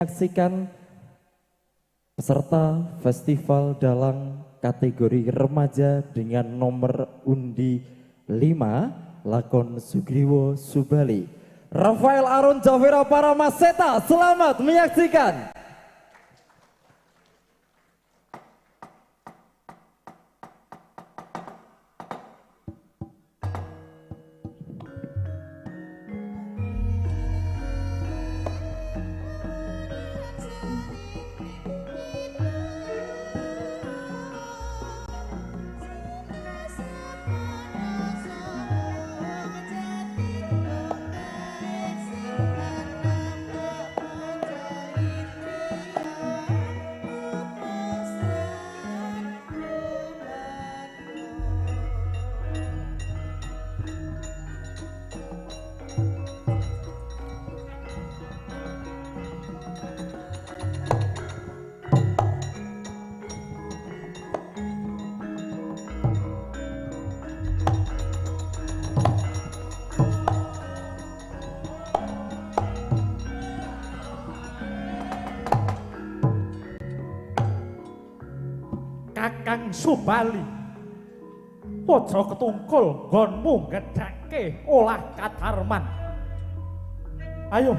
Saksikan peserta Festival Dalang kategori remaja dengan nomor undi 5 lakon Sugriwo Subali. Rafael Aron Javera Paramaseta, selamat menyaksikan. Kakang Subali, aja ketungkul nggonmu ngedhake olah kadarman. Ayo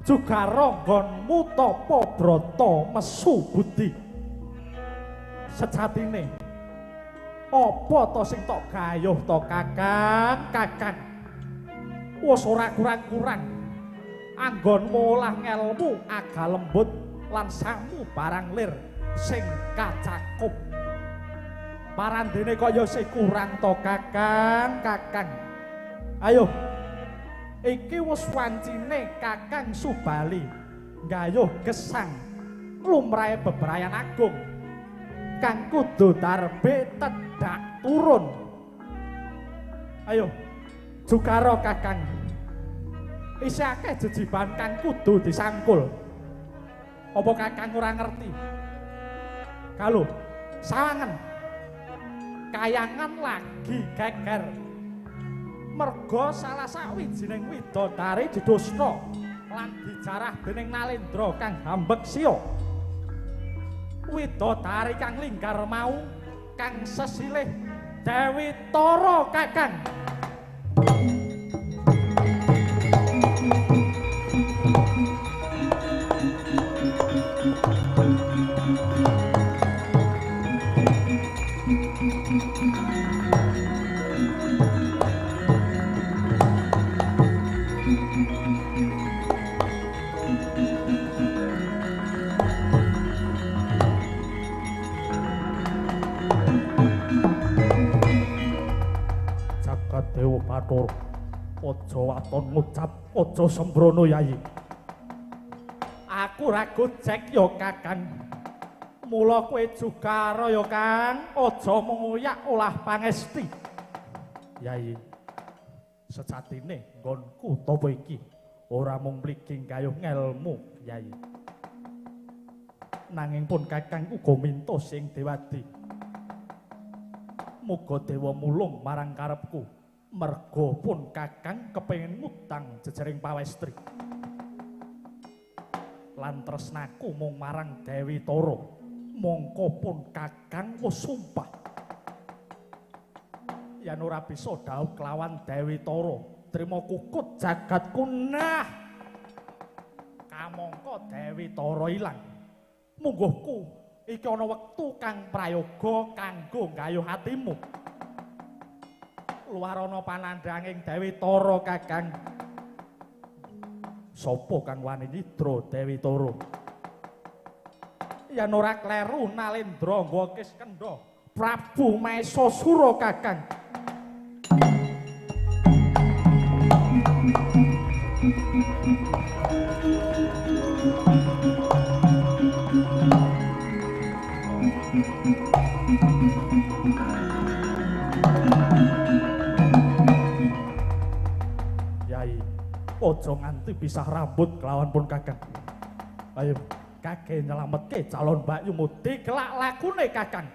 jugara nggonmu tapa brata mesu budi. Sejatine apa to sing tok gayuh to Kakang? Kakang wis ora kurang-kurang anggonmu olah ngelmu aga lembut lan samu barang lir sing kacakup. Parandene kaya sing kurang to Kakang? Kakang, ayo iki wis wancine Kakang Subali nggayuh gesang lumrahe bebrayan agung kang kudu darbe tedhak turun. Ayo jugara Kakang, isih akeh jejiban kang kudu disangkul. Apa Kakang ora ngerti? Kalau sawangan kayangan lagi geger merga salah sawijining widodari didusna lan dijarah dening Nalendra kang hambek siya. Widodari kang linggar mau kang sesilih Dewi Tara Kakang. Dewa Bathara, aja waton ngucap, aja sembrono Yayi. Aku ra gojek ya Kakang. Mula kowe jugara ya Kang, aja menguyak olah pangesti. Yayi, sejatine nggonku tapa iki ora mung mligi gayuh ngelmu Yayi. Nanging pun Kakang uga minta sing dewadi. Muga dewa mulung marang karepku. Merga pun Kakang kepengin ngutang jejering pawestri. Lan tresnaku mung marang Dewi Tara. Mongko pun Kakang wis sumpah yen ora bisa dhaup kelawan Dewi Tara, trima kukut jagatku nah. Kamangka Dewi Tara ilang. Mungguhku iki ana wektu kang prayoga kanggo nggayuh atimu. Luar ana panandhanging Dewi Tara Kakang. Sopo kang wani nyidra Dewi Tara? Yen ora kleru Nalendra nggawa Kiskendha Prabu Maesasura Kakang. Aja nganti pisah rambut kelawan pun Kakang. Ayo kakek nyelametke calon bakyumu dikelak lakune Kakang.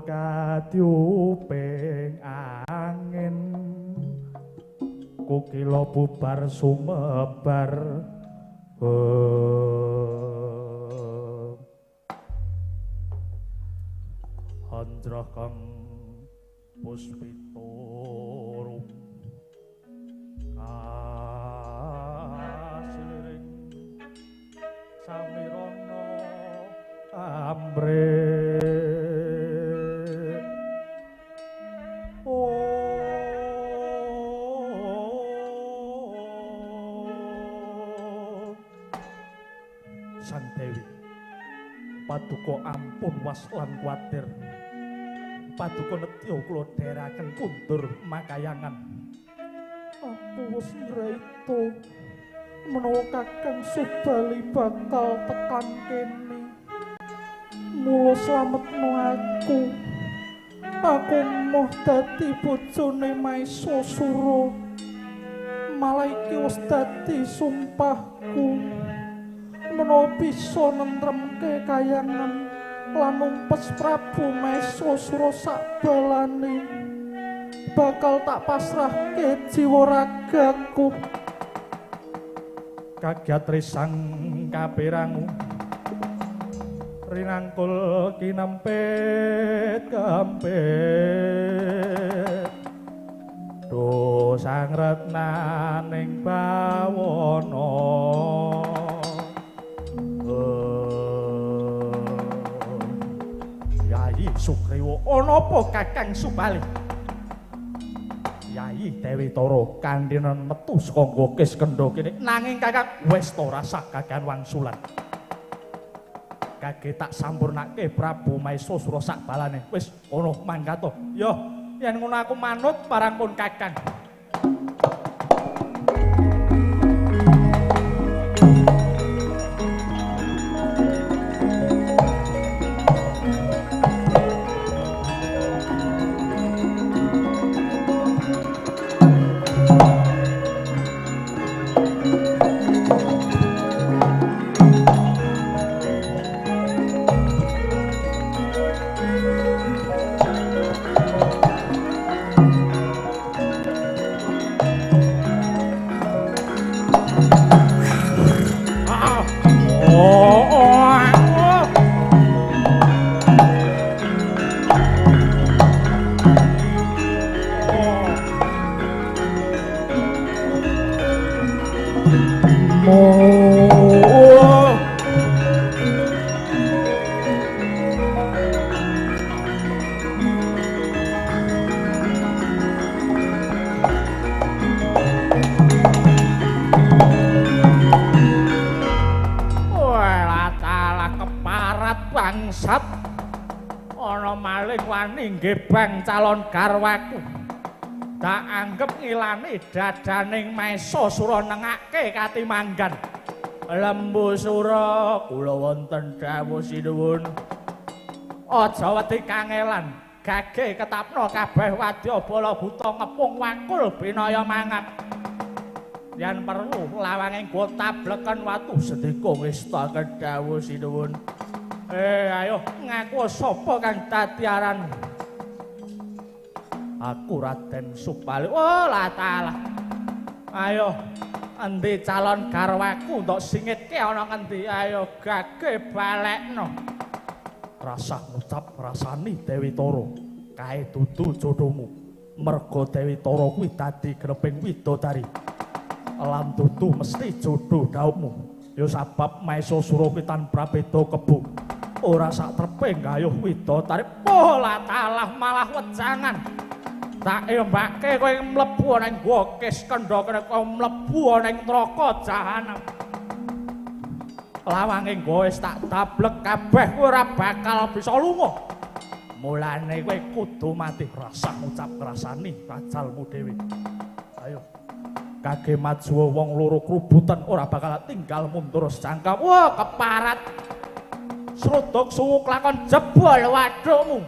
Katyuping angin kukila bubar sumebar. Anjrah kang puspitorum kasiliring samirana ambre. Sang Dewi, paduka ampun was lan kuwatir. Paduka nedya kula dherekaken kundur makayangan. Aku wis ngraita menawa Kakang Subali bakal tekan kene. Mula slametno aku. Aku moh dadi bojone Maesasura. Malah iki wis dadi sumpahku. Menawa bisa nentremke kayangan lan numpes Prabu Maesasura sakbalane, bakal tak pasrahke jiwa ragaku. Kagiat risang kapirangu rinangkul kinempit kempit do sang retnaning bawana. Yayi Sugriwa, ana apa Kakang Subali? Yayi Dewi Tara kandhane metu saka nggo Kiskendha kene, nanging Kakang wis ta rasah kakehan wangsulan. Kage tak sampurnake Prabu Maesasura sak balane. Wis ana mangkat. Yo, yen ngono aku manut marang pun Kakang. Bangsat, ana maling wani nggebang calon garwaku. Tak anggep ngilani dadaning Maesasura nengake katimanggan. Lembu Sura, kula wonten dawuh sinuwun. Aja wedi kangelan, gage ketapno kabeh wadya bala buta ngepung wakul binaya mangap. Yen perlu lawange nggo tableken watu sedika ngestaken dawuh sinuwun. Ayo ngaku sapa kang dadi aran? Aku Raden Subali. Oh, la talah. Ayo, endi calon garwaku ndok singitke ana ngendi? Ayo gage balekno. Rasah ngucap rasani Dewi Tara, kae dudu jodohmu. Merga Dewi Tara kuwi dadi geneping widodari. Lan dudu mesti jodoh daupmu. Ya sabab Maesasura kuwi tan prabeda kebo. Ora sak trepe gayuh widodari. Oh, la talah malah wejangan. Tak embake kowe mlebu ning gua Kiskendha kene kowe mlebu ning neraka jahanam. Lawange nggo wis tak tablek kabeh kowe ora bakal bisa lunga. Mulane kowe kudu mati. Rasah ngucap ngrasani kajalmu dhewe. Ayo. Kage maju wong loro krubutan ora bakal tinggal mundur sejangka. Wah, keparat. Sruduk suwuk lakon jebol wadukmu.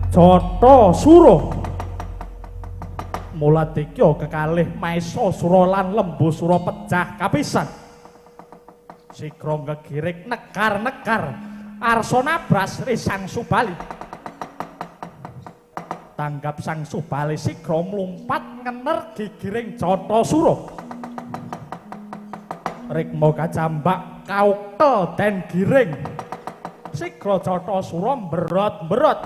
Jathasura. Mula dikya kekalih Maesasura lan Lembusura pecah kapisan. Sigra gegirik nekar-nekar arsa nabras Sang Subali. Tanggap Sang Subali sigra mlumpat ngener gigiring Jathasura. Rikma kacambak kaukel den giring. Sigra Jathasura mberot-mberot.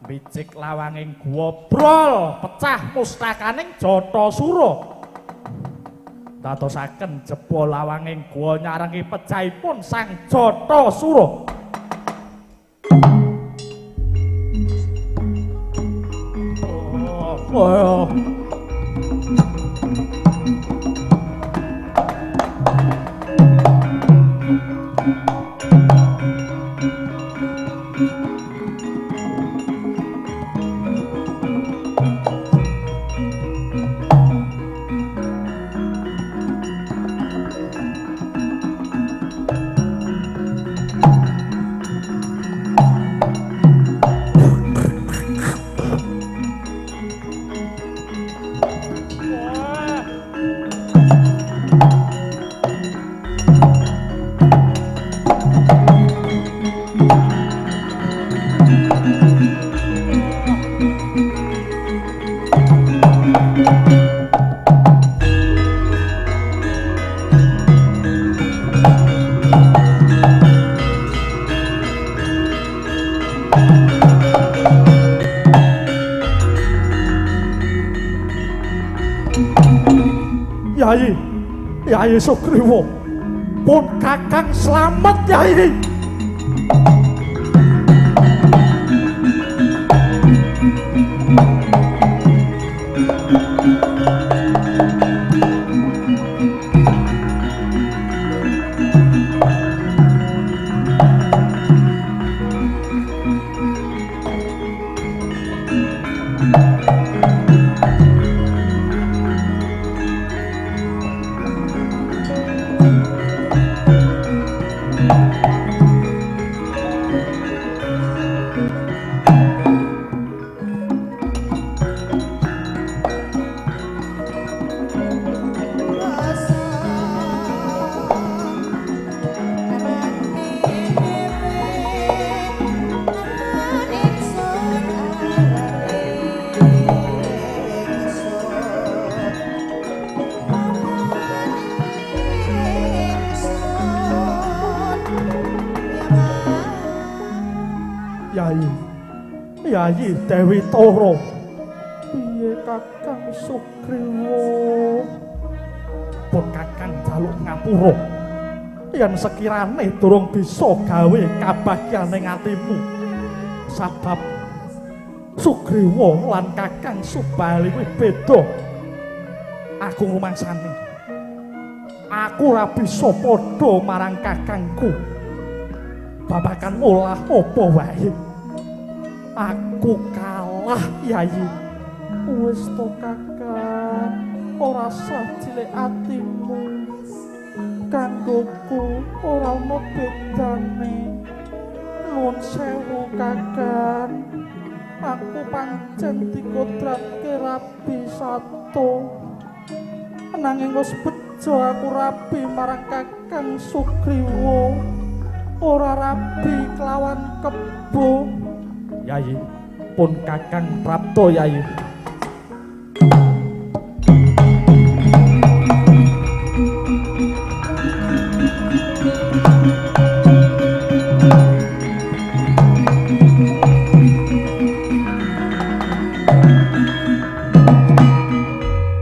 Bicik lawanging guwa brol pecah mustakaning Jathasura. Dadosaken jebol lawanging guwa nyarengi pecahipun Sang Jathasura. Oh, oh. Yai, Yai Sugriwa, pun Kakang slamet Yai. Yai Dewi Toro, piye Kakang Sugriwa? Pun Kakang jaluk ngapura yen sekirane durung bisa gawe kabagyan ing atimu. Sabab Sugriwa lan Kakang Subali kuwi beda. Aku ngrumangsani aku ora bisa padha marang kakangku babagan olah apa wae. Aku kalah Yai. Wis to Kakang, ora sah cilik atimu. Kanggoku ora ono bedane. Nuwun sewu Kakang, aku pancen dikodrake rabi sato. Nanging wis bejo aku rabi marang Kakang Sugriwa, ora rabi kelawan kebo. Yai, pun Kakang prapto Yai.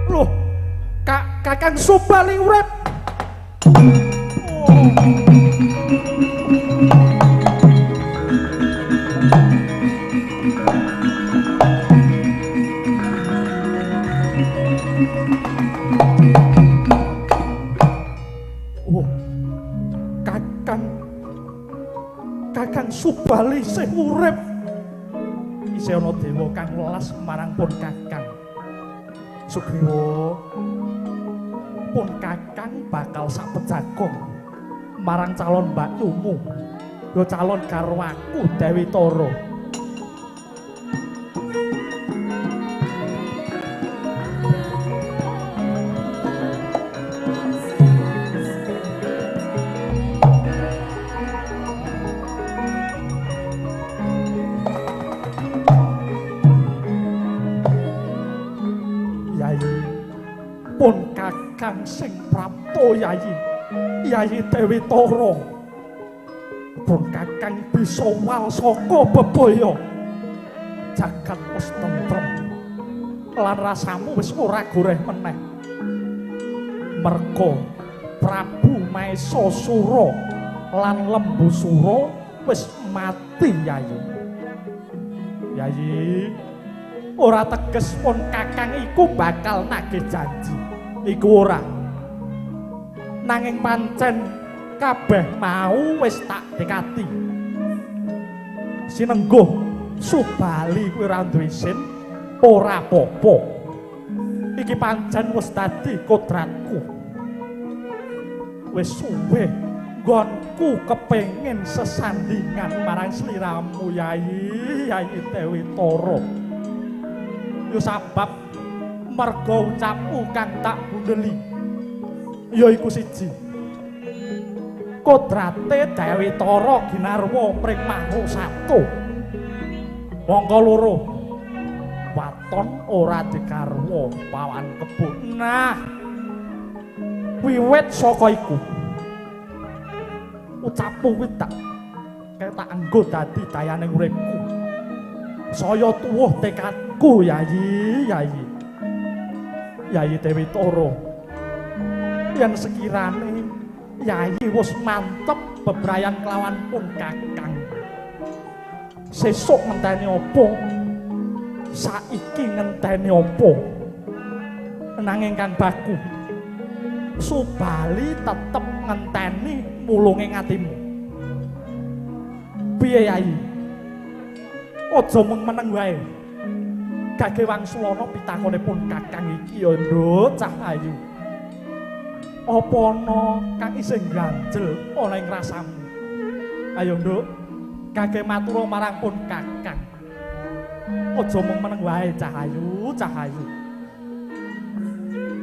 Loh, Kakang Subali urip. Oh. Oh, Kakang Subali isih urip. Isih ana dewa kang welas marang pun Kakang Sugriwa. Pun Kakang bakal sapejagong marang calon mbakyumu, ya calon garwaku Dewi Tara. Kakang sing prapta Yayi, Yayi Dewi Tara. Pun Kakang bisa wal saka bebaya. Jagat wis tentrem. Lan rasamu wis ora goreh meneh. Merga Prabu Maesasura lan Lembusura wis mati Yayi. Yayi, ora teges pun Kakang iku bakal nagih janji. Iku ora. Nanging pancen kabeh mau wis tak dekati. Sinengguh Subali kuwi ora duwe isin, ora apa-apa. Iki pancen wis dadi kodratku. Wis suwe nggonku kepengin sesandingan marang sliramu Yayi, Yayi Dewi Tara. Ya sabab merga ucapku kang tak bundeli ya iku siji. Kodrate Dewi Tara ginarwa pring makhluk satu. Mongko loro, waton ora digarwa pawan kebo. Nah, wiwit saka iku ucapku kuwi tak anggo dadi dayane uripku. Saya tuwuh tekadku Yayi, Yayi. Yayi Dewi Tara. Yen sekirane Yayi wis mantep bebrayan kelawan pun Kakang. Sesuk ngenteni apa? Saiki ngenteni apa? Nanging kang baku Subali tetep ngenteni mulunge atimu. Piye Yayi? Aja mung meneng wae. Gage wangsulana pitakone pun Kakang iki ya nduk cah ayu. Apa ana kang isih ganjel ana ing rasamu? Ayo nduk, gage matura marang pun Kakang. Aja mung meneng wae cah ayu, cah ayu.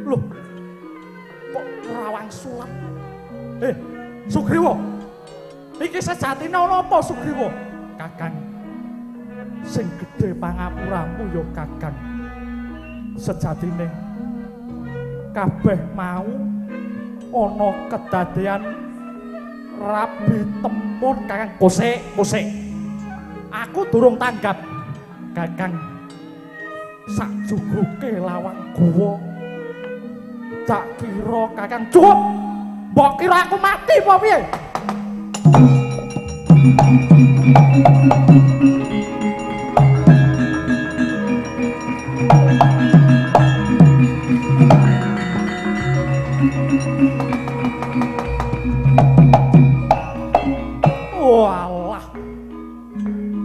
Loh, kok ora wangsulan? Sugriwa. Iki sejatine ana apa Sugriwa? Kakang, sing gedhe pangapuramu ya Kakang. Sejatine kabeh mau ana kedadean rabi temun Kakang. Kosek, kosek. Aku durung tanggap Kakang. Sak jugruke lawang guwa tak kira Kakang cukup. Mbok kira aku mati apa piye? Walah,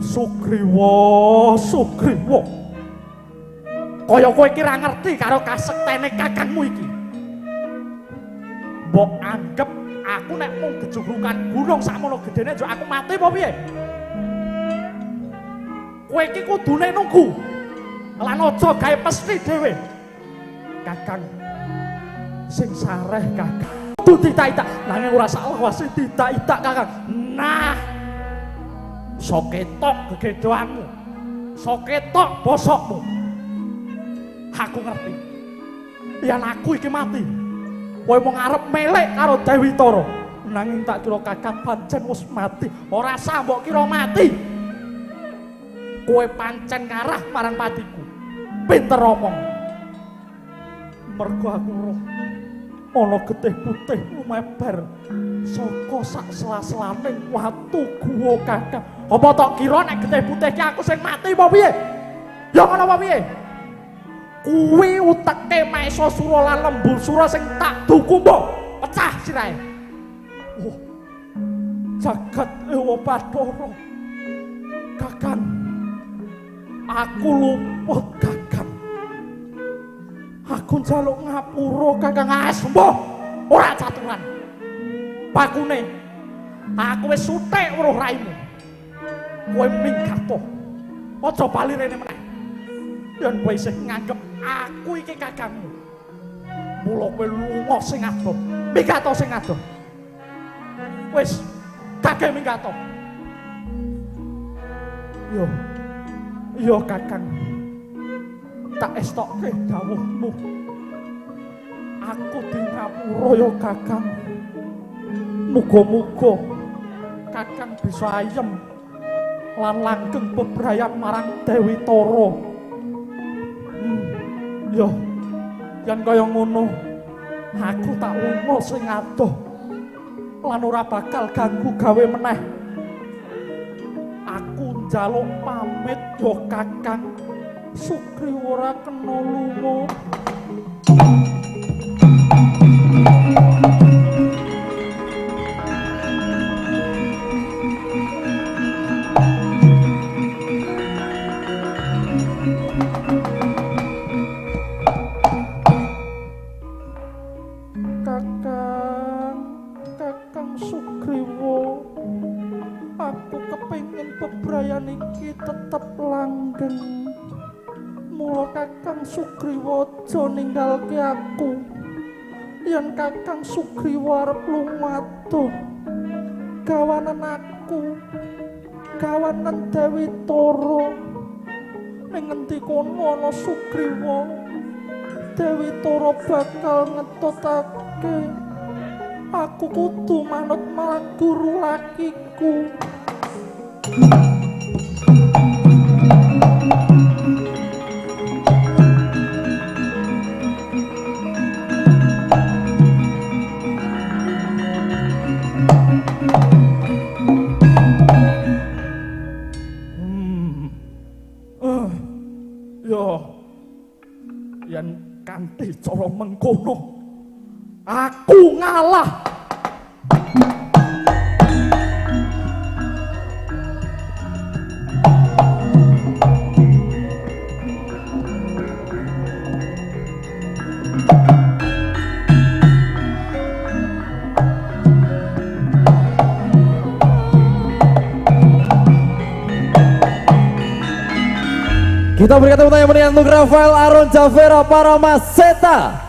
Sugriwa, Sugriwa. Kaya kowe iki ra ngerti karo kasektene kakangmu iki. Mbok anggep aku nek mung gejugrukan gunung sakmono gedene njuk aku mati apa piye? Kowe iki kudune nunggu. Lan aja gawe pesthi dhewe. Kakang sing sareh Kakang. Kudu ditak-itak, nanging ora salah wis ditak-itak Kakang. Nah, sok ketok gegedoanmu. Sok ketok bosokmu. Aku ngerti. Yen aku iki mati, kowe mung arep melek karo Dewi Tara. Nanging tak kira Kakang pancen wis mati. Ora sah mbok kira mati. Kowe pancen ngarah marang patiku. Pinter omong. Mergo aku roh ana getih putih lumeber saka sak sela-selaning watu guwa Kakang. Apa tok kira nek getih putih ki aku sing mati apa piye? Ya ngono apa piye? Kuwi uteke Maesasura lan Lembusura sing tak duku mbok pecah sirahe. Oh, jagat Ewa Bathara. Kakang, aku luput Kakang. Aku njaluk ngapura Kakang. As mbah, ora caturan. Bakune aku wis suthik weruh raimu. Kowe minggat to. Aja bali rene meneh. Yen kowe isih nganggep aku iki kakangmu, mula kowe lunga sing adoh, minggato sing adoh. Wis, kakek minggato. Yo, yo Kakang, tak estokke dawuhmu. Aku dingapura ya Kakang. Muga-muga Kakang bisa ayem lan langgeng bebrayan marang Dewi Tara. Yo, yen kaya ngono, aku tak lunga sing adoh lan ora bakal ganggu gawe meneh. Aku njaluk pamit yo Kakang. Sugriwa ora kena lunga. Kakang, Kakang Sugriwa, aku kepengin bebrayan iki tetep langgeng. Mula Kakang Sugriwa aja ninggalke aku. Yen Kakang Sugriwa arep lunga adoh, gawanen aku, gawanen Dewi Tara. Ning ngendi kono ana Sugriwa, Dewi Tara bakal ngetutake. Aku kudu manut marang guru lakiku. Yo, yen kanthi cara mengkono, aku ngalah. Kita berikan tepuk tangan yang meriah untuk Rafael Aron Javera Paramaseta.